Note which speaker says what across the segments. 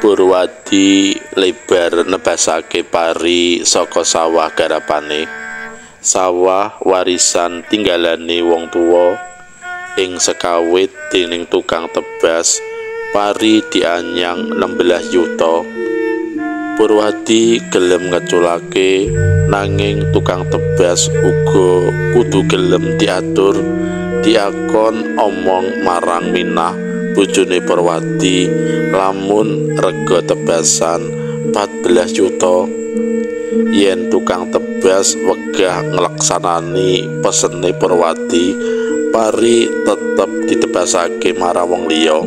Speaker 1: Purwadi lebar nebasake pari saka sawah garapane. Sawah warisan tinggalane wong tuwa ing sekawit dening tukang tebas pari dianyang 16 yuta. Purwadi gelem ngeculake nanging tukang tebas uga kudu gelem diatur, diakon omong marang Minah bojone Purwadi lamun rega tebasan 14 yuta. Yen tukang tebas wegah nglaksanani pesene Purwadi, pari tetep ditebasake marang wong liya.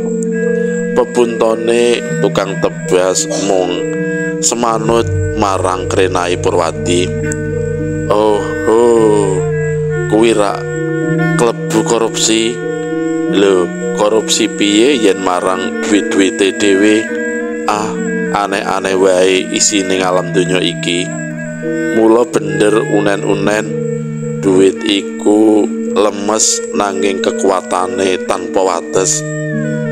Speaker 1: Pebuntone tukang tebas mung semanut marang krenahe Purwadi. Oh, oh, kuwi rak klebu korupsi. Lho, korupsi piye yen marang duit-duite dhewe? Ah, aneh-aneh wae isine alam donya iki. Mula bener unen-unen duit iku lemes nanging kekuatane tanpa wates.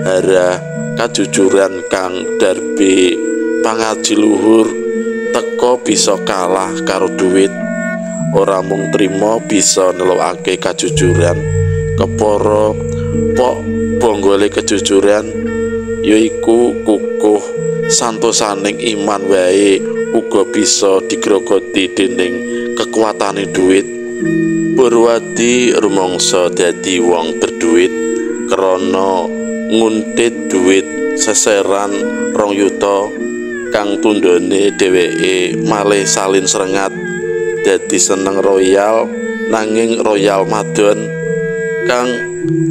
Speaker 1: Hara kajujuran kang darbe pangaji luhur teko bisa kalah karo duit. Ora mung trima bisa nelokake kajujuran, kepara pok bonggole kejujuran yaiku kukuh santosaning iman wae uga bisa digrogoti dening kekuatane duit. Purwadi rumangsa dadi wong berduit krana nguntit duit seseran 2 yuta kang tundhone dheweke malih salin srengat dadi seneng royal nanging royal madon kang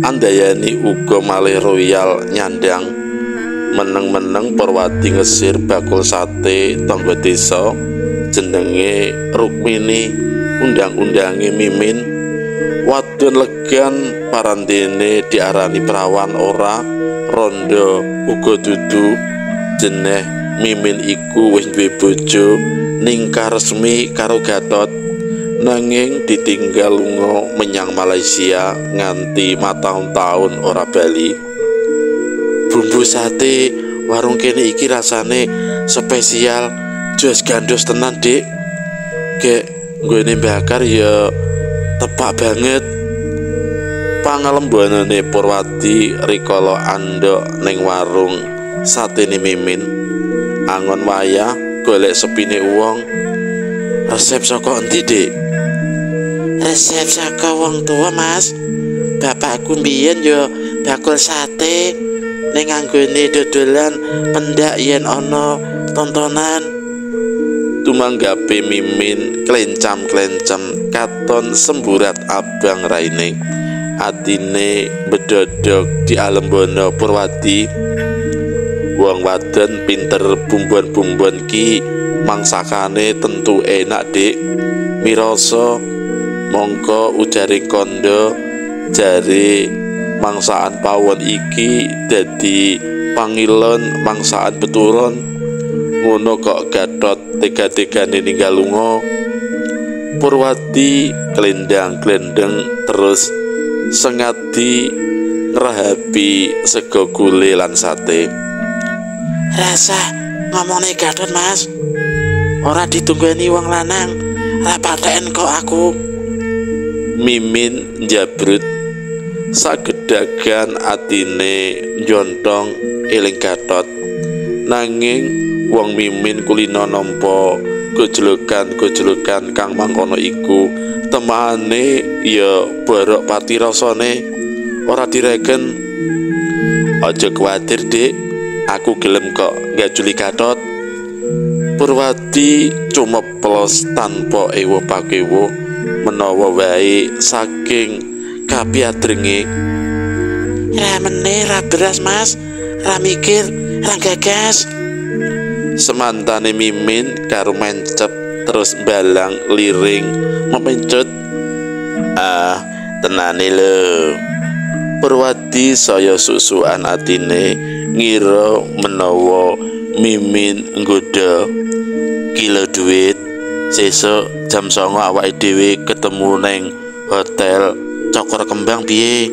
Speaker 1: andayani uga malih royal nyandang. Meneng-meneng Purwadi ngesir bakul sate tangga desa jenenge Rukmini, undang-undange Mimin. Wadon legan parandene diarani prawan ora, rondo uga dudu. Jeneh Mimin iku wis duwe bojo ningkah resmi karo Gatot, nanging ditinggal lunga menyang Malaysia nganti mataun-taun ora bali. Bumbu sate warung kene iki rasane spesial, jos gandos tenan, Dik. Gek nggone bakar ya tepak banget. Pangalembonane Purwadi rikala andhok ning warung satene Mimin. Angon wayah golek sepine wong. Resep saka endi, Dik?
Speaker 2: Resep saka wong tuwa, Mas. Bapakku mbiyen yo bakul sate ning anggone dodolan pendak yen ana tontonan.
Speaker 1: Tumanggape Mimin klencam-klencam katon semburat abang raine. Atine bedodok dialembono Purwadi. Wong wadon pinter bumbon-bumbon ki mangsakane tentu enak, Dik. Mirasa mongko ujaring kondo jare mangsaan pawon iki dadi pangilon mangsaan peturon. Ngono kok Gatot tega-tegane ninggal lunga. Purwadi klendang-klendeng terus sengadi ngrahapi sego gule lan sate.
Speaker 2: Rasa ngomongne Gatot, Mas. Ora ditunggoni wong lanang, ra patheken kok aku.
Speaker 1: Mimin njabrut sagedagan atine njontong eling Gatot. Nanging wong Mimin kulino nampa gojlokan-gojlokan kang mangkono iku temane ya borok pati rasane ora direken. Aja kuwatir, Dik, aku gelem kok gajuli Gatot. Purwadi cumeplos tanpa ewa pakewa menawa wae saking kapiadrenge.
Speaker 2: Ra meneh ra beras, Mas, ra mikir, ra gagas.
Speaker 1: Semantane Mimin karo mencep terus balang liring memencut. Ah, tenane lho. Purwadi saya susuan atine ngira menawa Mimin nggodha kilo duit. Sesuk jam 09.00 awake dhewe ketemu neng hotel Cokor Kembang piye?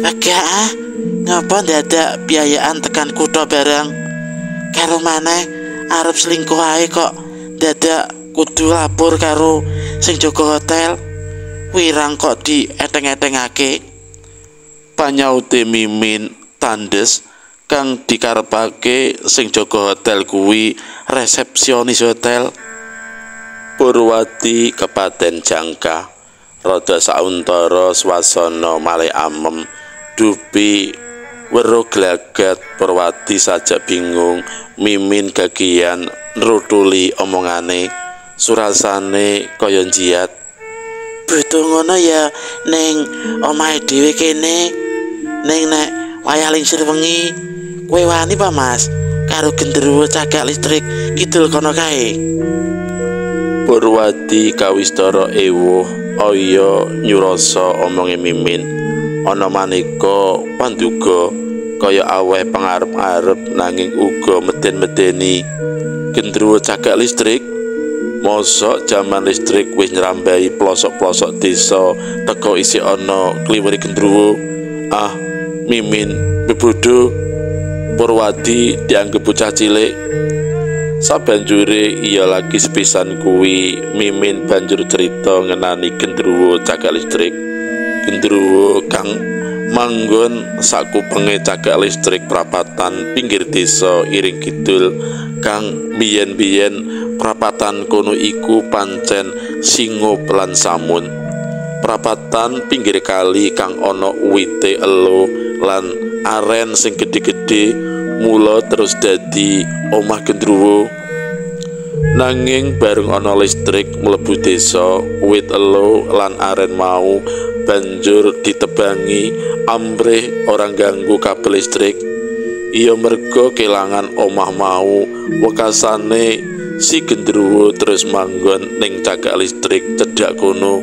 Speaker 2: Wegah ah, ngapa ndadak biayaan tekan kutha barang? Karo maneh arep selingkuh ae kok dadak kudu lapor karo sing jaga hotel. Wirang kok dieteng-etengake.
Speaker 1: Panyaute Mimin tandes kang dikarepake sing jaga hotel kuwi resepsionis hotel. Purwadi kepaten jangka rada sauntara swasana malih amem dupi weruh glagat. Purwadi sajak bingung. Mimin gagian nrutuli omongane, surasane kaya njiat.
Speaker 2: Butuh ngono ya ning omahe dhewe kene. Ning nek wayah lingsir wengi kowe wani pa Mas karo genderuwo cagak listrik kidul kono kae.
Speaker 1: Purwadi kawistara ewuh aya nyurasa omonge Mimin. Ana maneka panduga kaya aweh pangarep-arep nanging uga meden-medeni. Gendruwo cagak listrik, mosok jaman listrik wis nyrambahi plosok-plosok desa teko isih ana kliweri gendruwo. Ah, Mimin bebodo. Purwadi dianggep bocah cilik. Sabanjure iya lagi sepisan kuwi Mimin banjur cerita ngenani gendruwo cagak listrik. Gendruwo kang manggon sakupenge cagak listrik prapatan pinggir desa Iring Kidul kang biyen-biyen prapatan kono iku pancen singup lan samun. Prapatan pinggir kali kang ana wite elo lan aren sing gedhe-gedhe mula terus dadi omah gendruwo. Nanging bareng ana listrik mlebu desa, wit elo lan aren mau banjur ditebangi amrih ora ganggu kabel listrik. Iya merga kelangan omah mau, wekasane si gendruwo terus manggon ning cagak listrik cedhak kono.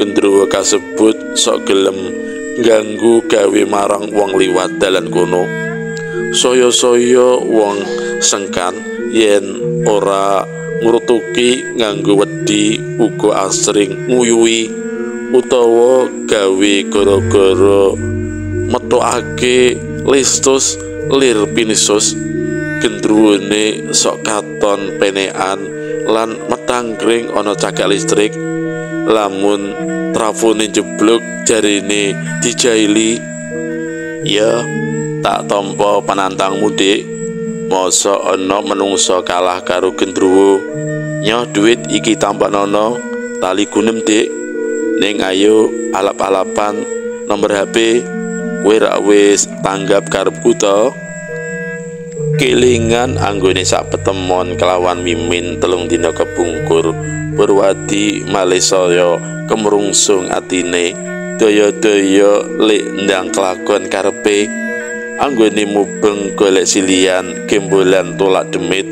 Speaker 1: Gendruwo kasebut sok gelem ganggu gawe marang wong liwat dalan kono. Saya-saya wong sengkan yen ora ngrutuki nganggo wedi uga asring nguyuhi utawa gawe gara-gara metokake listus lir pinisus. Gendruwone sok katon penekan lan metangkring ana cagak listrik. Lamun trafone jeblok jarine dijaili. Ya tak tampa penantangmu Dik. Mosok ana menungsa kalah karo gendruwo. Nyoh duit iki tampanono tali gunem Dik. Ning ayo alap-alapan nomor HP kowe rak wis tanggap karepku to. Kelingan anggone sak petemon kelawan Mimin 3 dina kepungkur. Purwadi malih saya kemrungsung atine, daya-daya lek ndang kelakon karepe. Anggone mubeng golek silian gembolan tolak demit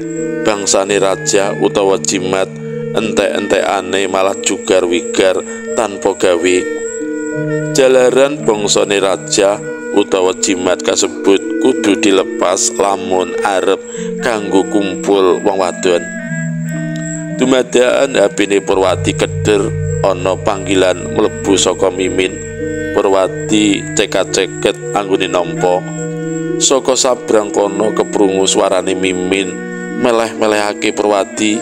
Speaker 1: bangsane raja utawa jimat, entek-entekane malah jugar wigar tanpa gawe. Jalaran bangsane raja utawa jimat kasebut kudu dilepas lamun arep kanggo kumpul wong wadon. Dumadakan hapine Purwadi keder ana panggilan mlebu saka Mimin. Purwadi cekat-ceket anggone nampa. Saka sabrang kono keprungu suarane Mimin meleh-melehake Purwadi.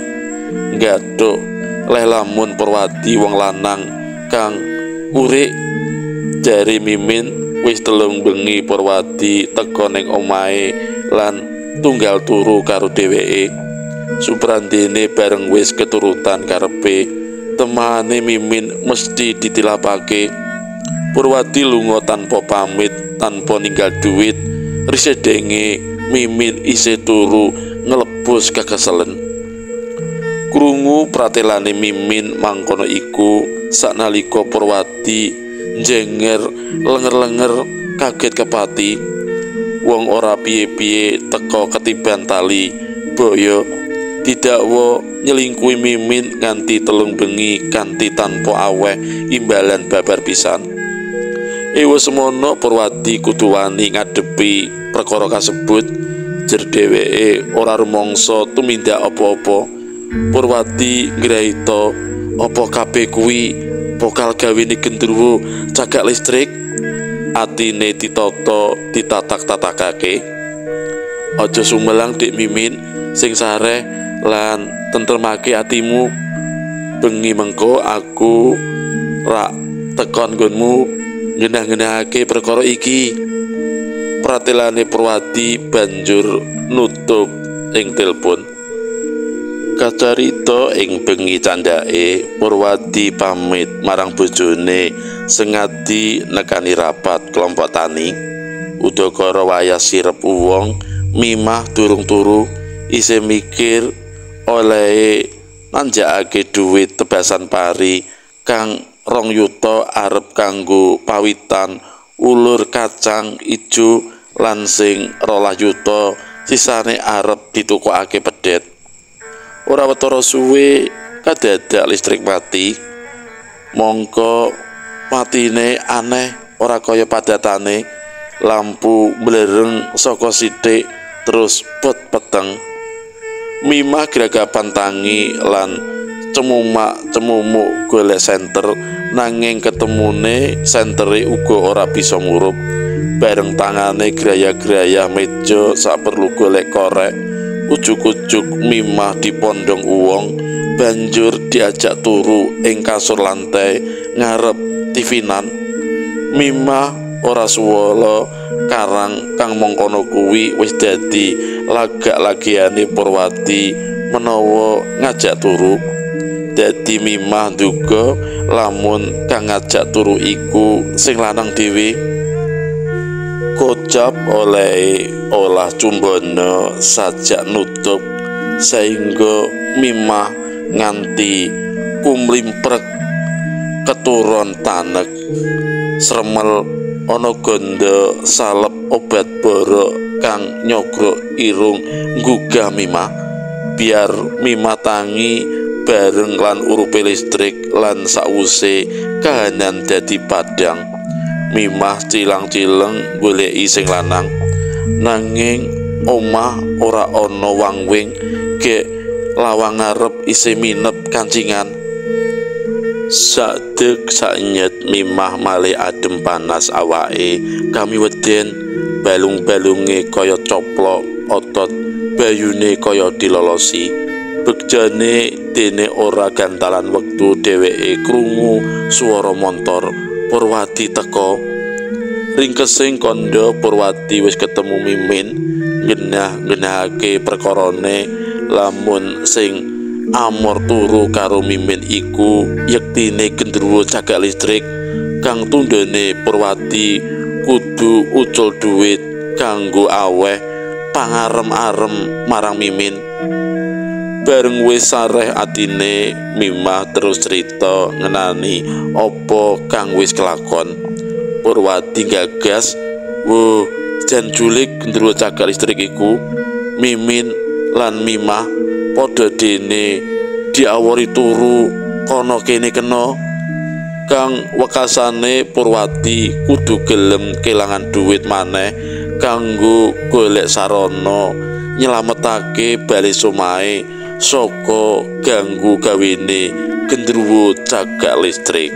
Speaker 1: Nggathuk leh lamun Purwadi wong lanang kang urik. Jare Mimin wis 3 bengi Purwadi teka ning omahe lan tunggal turu karo dheweke. Suprandene bareng wis keturutan karepe, temane Mimin mesti ditilapake. Purwadi lunga tanpa pamit, tanpa ninggal duit. Risedenge Mimin isih turu ngelebus kekeselen. Krungu pratelane Mimin mangkono iku saknalika Purwadi njenger lenger-lenger kaget kepati. Wong ora piye-piye teka ketiban tali boyo. Didakwa nyelingkuhi Mimin nganti 3 bengi kanthi tanpa aweh imbalan babar pisan. Ewa semono Purwadi kudu wani ngadepi perkara kasebut. Jer dheweke ora rumangsa tumindak apa-apa. Purwadi ngraita apa kabeh kuwi bakal gawene gendruwo cagak listrik. Atine ditata ditatak-tatakake. Aja sumelang Dik Mimin, sing sareh lan tentremake atimu. Bengi mengko aku rak tekon nggonmu ngenah-ngenahake perkara iki. Pratelane Purwadi banjur nutup ing telpon. Kacarita ing bengi candhake, Purwadi pamit marang bojone sengadi nekani rapat kelompok tani. Udakara wayah sirep wong, Mimah durung turu, isih mikir olehe nanjakake dhuwit tebasan pari kang 2 yuta arep kanggo pawitan ulur kacang ijo lan sing 12 yuta sisane arep ditukokake pedet. Ora wetara suwe kadadak listrik mati. Mongko matine aneh ora kaya padatane. Lampu blereng saka sithik terus pot peteng. Mimah gragapan tangi lan cemumak cemumuk golek senter, nanging ketemune sentere uga ora bisa murup. Bareng tangane graya-graya meja saperlu golek korek. Ujug-ujug Mimah dipondhong uwong, banjur diajak turu ing kasur lantai ngarep tivinan. Mimah ora suwala karang kang mengkono kuwi wis dadi lagak-lagiane Purwadi menawa ngajak turu. Dadi Mimah nduga lamun kang ngajak turu iku sing lanang dhewe. Kocap oleh olah cumbana sajak nutup sehingga Mimah nganti kumlimprek keturun tanek. Sremel ana gondo salep obat borok kang nyogrok irung nggugah Mimah. Biar Mimah tangi bareng lan urupe listrik lan sawuse kahanan dadi padhang. Mimah cilang-cileng goleki sing lanang, nanging omah ora ana wangwing, gek lawang ngarep isih minep kancingan. Sadek saknyet Mimah malih adem panas awake kami weden, balung-balunge kaya coplok otot bayune kaya dilolosi. Begjane dene ora gantalan wektu dheweke krungu swara montor Purwadi teka. Ringkesing kandha Purwadi wis ketemu Mimin, ngenah-ngenahake perkarane lamun sing amor turu karo Mimin iku yektine gendruwo cagak listrik kang tundhone Purwadi kudu ucul duit kanggo aweh pangarem-arem marang Mimin. Bareng wis sareh atine, Mimah terus cerita ngenani apa kang wis kelakon. Purwadi gagas, "Wo, jan julik gendruwo cagak listrik iku." Mimin lan Mimah padha dene diawori turu kono kene kena. Kang wekasane Purwadi kudu gelem kelangan duit maneh kanggo golek sarana nyelametake bali somahe saka ganggu gawene gendruwo cagak listrik.